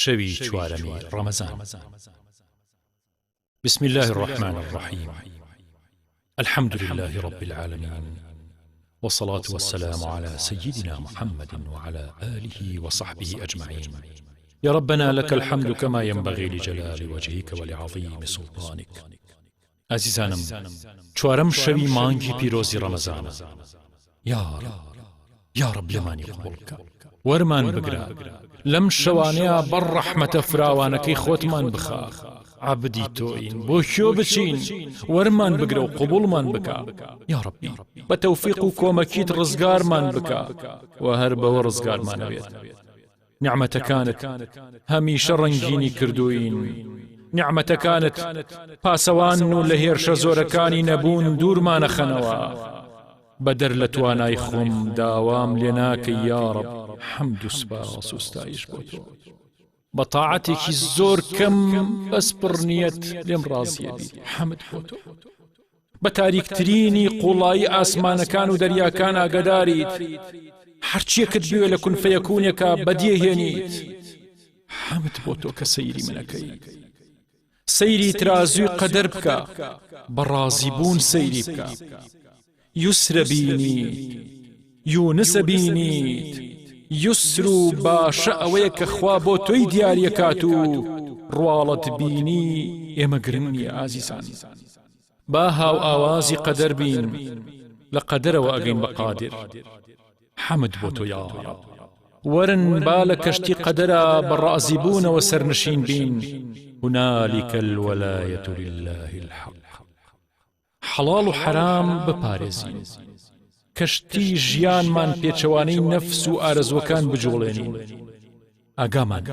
شەوی چوارەمی ڕەمەزان. بسم الله الرحمن الرحیم الحمد لله رب العالمین والصلاة والسلام على سيدنا محمد وعلى آله وصحبه أجمعين يا ربنا لك الحمد كما ينبغي لجلال وجهك ولعظيم سلطانك ئازیزانم چوارەم شەوی مانگی پیرۆزی ڕەمەزانە یاڕەب یاڕەب لێمانی قبوڵ بکە وەرمان بگرە لەم شەوانەیە بەر ڕەحمەتە فراوانەکەی خۆتمان بخە عەبدی تۆین بۆ کوێ بچین وەرمان بگرە و قبوڵمان بکە یاڕەبی بە تەوفیق و کۆمەکیت ڕزگارمان بکە و هەر بەوە ڕزگارمانەبێت نیعمەتەکانت هەمیشە ڕەنگینی کردووین، نیعمەتەکانت پاسەوانن و لە هێرشە زۆرەکانی نەبوون دوورمانەخەنەوە. بەدەر لە توانای خۆم داوام لێ ناکەی یاڕەب حەمد و سوپاس و ستایش بۆ تۆ. بە تاعەتێکی زۆر کەم بەس پڕ نیەت لێم ڕازیە بیت حەمد بۆ تۆ. بە تاریکترینی قوڵایی ئاسمانەکان و دەریاکان ئاگداریت هەرچیەکت بوێ لە کون فەیەکونێکا بەدیهێنیت حەمد بۆ تۆ کە سەیری منەکەی سەیری ترازوی قەدەر بکە بە ڕازی بوون سەیری بکە یوسرە بینیت یونسە بینیت یوسر و باشە ئەوەیە کە خوا بۆ تۆی دیاریەکات و ڕواڵەت بینی ئێمە گرنگ نییە ئازیزان با هاوئاوازی قەدەر بین لە قەدەرەوە ئەگەین بە قادر حەمد بۆ تۆ یا ڕەب وەرن با لە کەشتی قەدەرا بە ڕازی بوونەوە سەرنشین بین هنالك الولاية لله الحق حەڵاڵ و حەرام بپارێزین کەشتی ژیانمان پێچەوانەی نەفس و ئارەزوەکان بجوڵێنین ئاگامان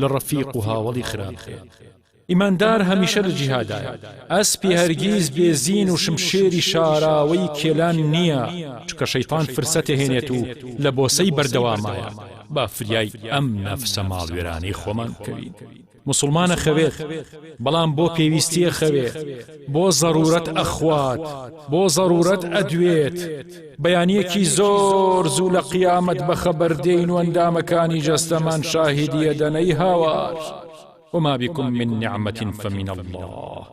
لە ڕەفیق و هاوەڵی خراپ بێ. ئیماندار هەمیشە لە جیهادایە، ئەسپی هەرگیز بێ زین و شمشێری شاراوەی کێلان نییە، چونکە شەیتان فرسەتێ هێنێت و لە بۆسەی بەردەوامایە، با فریای ئەم نەفسە ماڵوێرانەی خۆمان بکەوین. موسڵمان ئەخەوێت بەڵام بۆ پێویستی ئەخەوێ، بۆ زەرورەت ئەخوات، بۆ زەرورەت ئەدوێت، بەیانیەکی زۆر زوو لە قیامەت بەخەبەر دێین و ئەندامەکانی جەستەمان شاهیدی ئەدەن ئەی هاوار وما بكم من نعمة فمن الله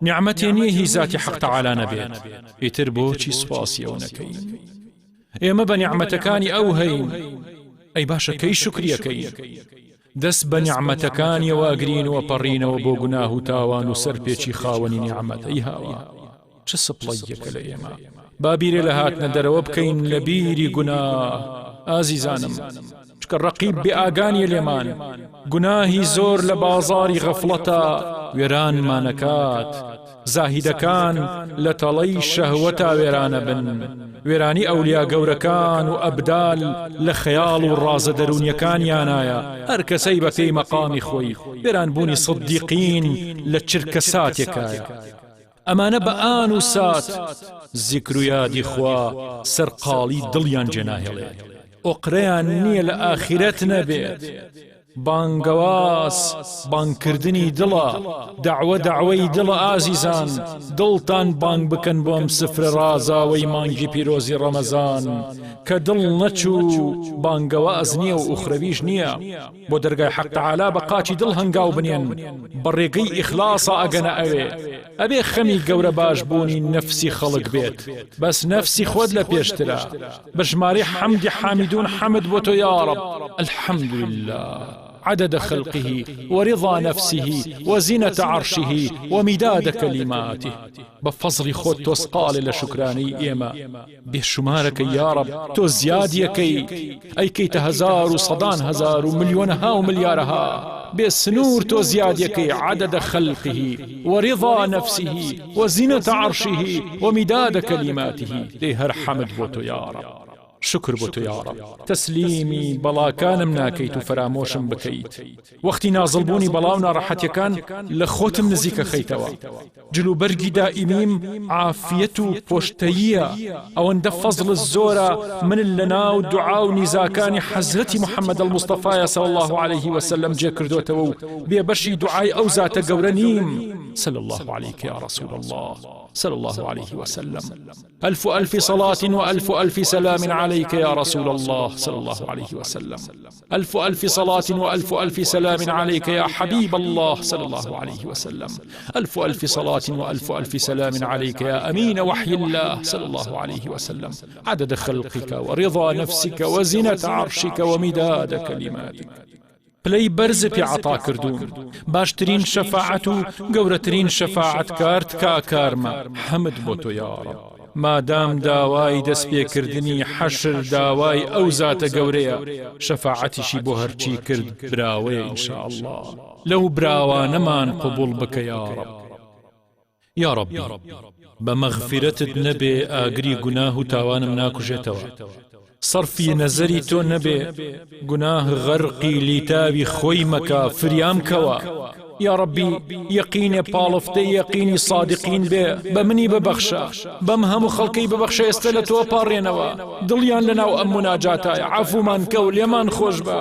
نیعمەتێ نییە هی زاتی حەق تەعالا نەبێت ئیتر بۆچی سوپاسی ئەو نەکەین ئێمە بە نیعمەتەکانی ئەو هەین ئەی باشە کەی شوکریەکەی دەست بە نیعمەتەکانیەوە ئەگرین و ئەپەڕینەوە بۆ گوناه و تاوان و سەرپێچی خاوەنی نیعمەت ئەی هاوار چ سپڵەییەکە لە ئێمە با بیرێ لە هاتنە دەرەوە بکەین لە بیری گوناه ئازیزانم چکە ڕەقیب بێ ئاگانیە لێمان گوناهی زۆر لە بازاری غەفڵەتە وێرانمانەکات زاهیدەکان لە تەڵەی شەهوەتا وێرانە بن وێرانی ئەولیا گەورەکان و ئەبدال لە خەیاڵ و ڕازە دەروونیەکانیانایە هەر کەسەی بە پێی مەقامی خۆی وێران بوونی سدیقین لە چرکە ساتێکایە ئەمانە بە ئان و سات زیکر و یادی خوا سەرقاڵی دڵیان جێناهێڵێت ئۆقرەیان نییە لە ئاخیرەت نەبێت بانگەواز بانگکردنی دڵە، دەعوە دەعوەی دڵە ئازیزان دڵتان بانگ بکەن بۆ ئەم سفرە ڕازاوەی مانگی پیرۆزی ڕەمەزان کە دڵ نەچوو بانگەواز نییە و ئوخرەویش نییە بۆ دەرگای حەق تەعالا بە قاچی دڵ هەنگاو بنێن بە ڕێگەی ئیخلاصا ئەگەنە ئەوێ ئەبێ خەمی گەورە باش بوونی نەفسی خەڵک بێت بەس نەفسی خۆت لە پێشترە بە ژمارەی حەمدی حامیدون حەمد بۆ تۆ یاڕەب الحمد لله عدد خلقه ورضا نفسه وزینة عرشه ومداد كلماته بە فەزڵی خۆت تۆسقاڵێ لە شوکرانەی ئێمە بێشومارەکە یاڕەب تۆ زیادیەکەی ئەیکەیتە هەزار و سەدان هەزار و ملیۆنەها و ملیارەها بێ سنوور تۆ زیادیەکەی عدد خلقه ورضا نفسه وزینة عرشه ومداد كلماته دەی هەر حەمد بۆ تۆ یاڕەب شکر بۆ تۆ یاڕەب تەسلیمی بەڵاکانم ناکەیت و فەرامۆشم بکەیت وەختی نازڵبوونی بەڵا و ناڕەحەتیەکان لە خۆتم نزیکە خەیتەوە جلوبەرگی دائیمیم عافیەت و پۆشتەییە ئەوەندە فەزڵت زۆرە من لە ناو دوعا و نیزاکانی حەزرەتی محەممەد المستەفایە صلی الله علیه وسلم جێ کردۆتەوە و بێبەشی دوعای ئەو زاتە گەورە نیم صلی الله عليك يا رسول الله صلى الله عليه وسلم ألف ألف صلاة وألف ألف سلام على. عليك يا رسول الله صلى الله عليه وسلم ألف ألف صلاة وألف ألف سلام عليك يا حبيب الله صلى الله عليه وسلم ألف ألف صلاة وألف ألف سلام عليك يا أمين وحي الله صلى الله عليه وسلم عدد خلقك ورضا نفسك وزنة عرشك ومداد كلماتك پلەی بەرزت پێ عەتا کردوون باشترین شەفاعەت و گەورەترین شەفاعەتکار تکاکارمە حەمد بۆ تۆ یاڕەب مادام داوای دەستپێکردنی حەشر داوای ئەو زاتە گەورەیە شەفاعەتیشی بۆ هەرچی کرد براوەیە ان شاء اللە لەو براوانەمان قبوڵ بکە یاڕەب. یاڕەبی بە مەغفیرەتت نەبێ ئاگری گوناه و تاوانم ناکوژێتەوە سەرفی نەزەری تۆ نەبێ گوناه غەرقی لیتاوی خۆی مەکە فریام کەوە یاڕەبی یەقینێ پاڵفتەی یەقینی سادقین بێ بە منی ببەخشە بەم هەموو خەڵکەی ببەخشە ئێستا لە تۆ پاڕێنەوە دڵیان لەناو ئەم موناجاتایە عەفومان کە و لێمان خۆش بە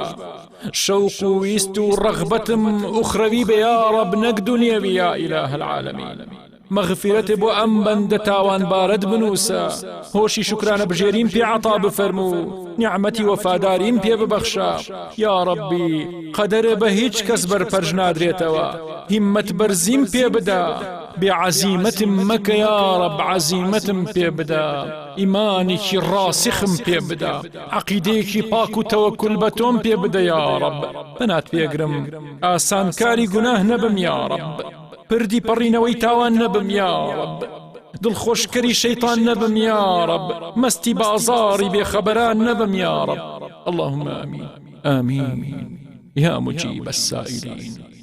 شەوق و ویست و ڕەغبەتم ئوخرەوی بێ یا ڕەب نەک دونیەوی یا ئیلاه العالمین مەغفیرەت بۆ ئەم بەندە تاوانبارەت بنووسە هۆشی شوکرانە بژێریم پێ عەتا بفەرموو نیعمەتی وەفاداریم پێ ببەخشە یا ڕەبی قەدەرێ بە هیچ کەس بەرپەرچ نادرێتەوە هیمەت بەرزیم پێ بدە بێ عەزیمەتم مەکە یا ڕەب عەزیمەتم پێ بدە ئیمانێکی ڕاسخم پێ بدە عەقیدەیەکی پاک و تەوەکول بە تۆم پێ بدە یا ڕەب پەنات پێگرم ئاسانکاری گوناه نەبم یا ڕەب پردی پەڕینەوەی تاوان نەبم یا ڕەب دڵخۆشکەری شەیتان نەبم یا ڕەب مەستی بازاڕی بێخەبەران نەبم یا ڕەب اللهم آمین آمین یا مجیب السائلین.